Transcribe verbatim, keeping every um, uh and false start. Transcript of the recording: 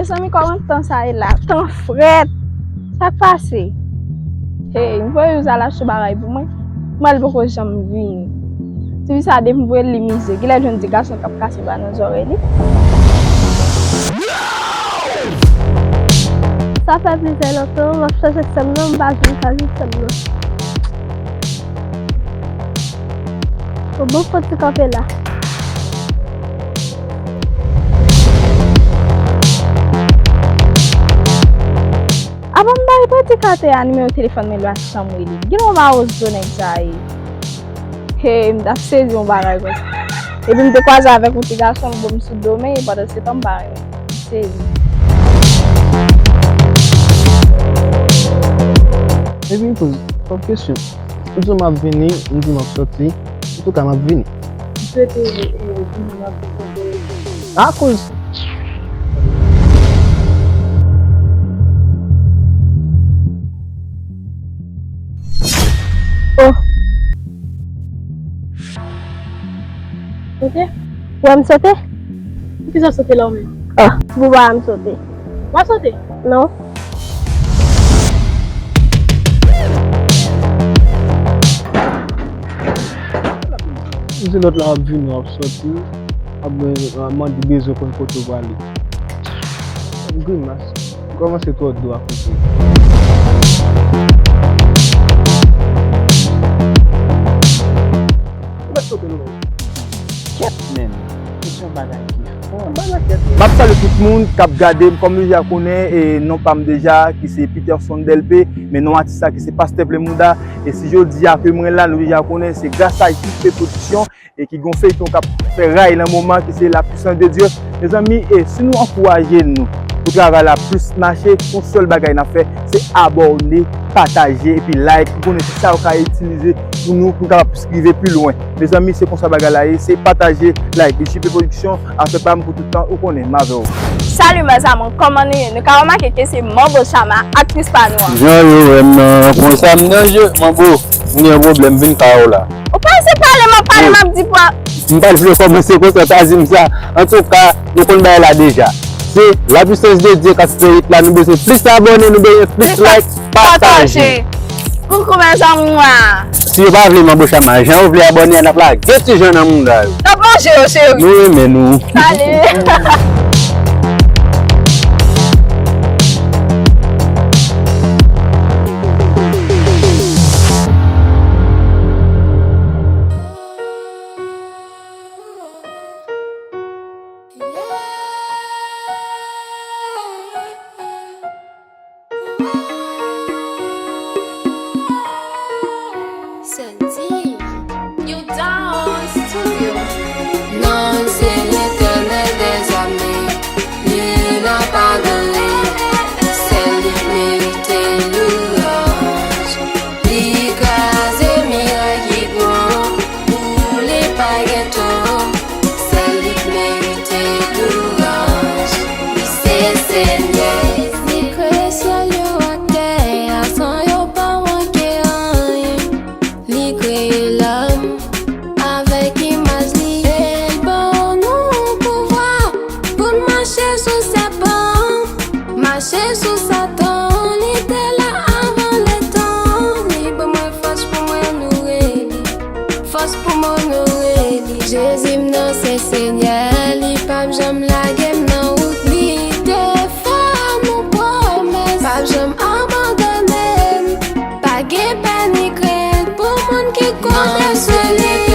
Mezanmi, kòman tan sa ye la? Tan frèt! Sa k pase? Hey, m voye Youza al achte bagay pou mwen. Mwen, li poko janm vini. Tifi sa, depi m voye l, li mize. Genlè jwenn ti gason k ap kase ba nan zòrèy li. Sa fè plizyè lontan, m ap chèche sè m nan, m pa jwenn kay sè m nan. Bon, bon, fò ti kanpe la. Avan m bay predikatè a nimewo telefòn mwen, lwa chanm rele. Gen yon mawozo nèg sa ye. Hey, m t ap sezi yon bagay konsa. Epi m te kwaze avèk yon ti gason, l bo m sou do, men pandan se tan m pa renmen. M sezi. Epi m poze kòm kesyon. M di w m ap vini, m di w m ap soti. Antouka, m ap vini. M swete, eh, vini nan ti kote. Akoz. Oh. Sote? Wè m sote? Poukisa w sote la ou menm? Ah, pou pa m sote. W ap sote? Non. M di lòt la w ap vini, w ap soti, w ap mande bezwen konn kote w prale. Grimas, ou kòmanse twò dou ak kote. Ou mèt sote non. Kèt menm. Se yon bagay ki fò. M ap salye tout moun k ap gade m, kòm nou deja konnen, e non pa m deja, ki se Peterson Delpé, men non atis la ki se Pastè Plemouda. E si jodi a ke mwen la, nou deja konnen, se gras a J P Production, e ki gon feyton k ap fè ray nan moman, ki se La Puissance de Dieu. Mezanmi, e si nou ankouraje nou pou travay la plis mache, yon sèl bagay n ap fè, se abòne, pataje, epi like. Ou konnen se sa yo ka itilize pou nou, pou nou kapab plis rive pi lwen. Mezanmi, se konsa bagay la ye, se pataje, like. J P Production, afè pa m pou tout tan, ou konnen, m avè w. Salut mes amours, kòman nou ye? Nou ka remake ke se Manbo Chama, aktris pa nou an. Jan yo wè m nan, konsa m nan je, Manbo, m gen yon pwoblèm, vin kay ou la. Ou pa se pale, m ap pale, m ap di pwa. M pa t vle kòmanse konsa, pa di m sa. Antouka, nou konn bagay la deja. Se La Puissance de Dieu k ap fè hit la, nou bezwen plis abòne, nou bezwen plis like, pataje. Koukou mes amours. Si yo pa vle Manbo Chama, jan yo vle abòne a, n ap lage ti jan nan mouda yo. N ap manje yo, cheri. Nou renmen nou. Salut. Santi, you down studio. Non, se Letènèl dèzame, li n ap adore, sèl li merite louwanj. Li kraze miray ki pran, boule pa gen tan, sèl li k merite louwanj. Li se Senyè. Li kreye syèl yo ak tè a san yo pa manke anyen. Li kreye lòm avèk imaj li. E l ban nou pouvwa pou n mache sou sèpan, mache sou Satan. Li te la avan letan. Li ban mwen fòs pou mwen onore li, fòs pou m onore li. Jezi m nan se Senyè, li p ap janm lage m nan wout li. Te fè nou pwomès, p ap janm abandone m. Pa gen pè ni krent pou moun ki konte sou li.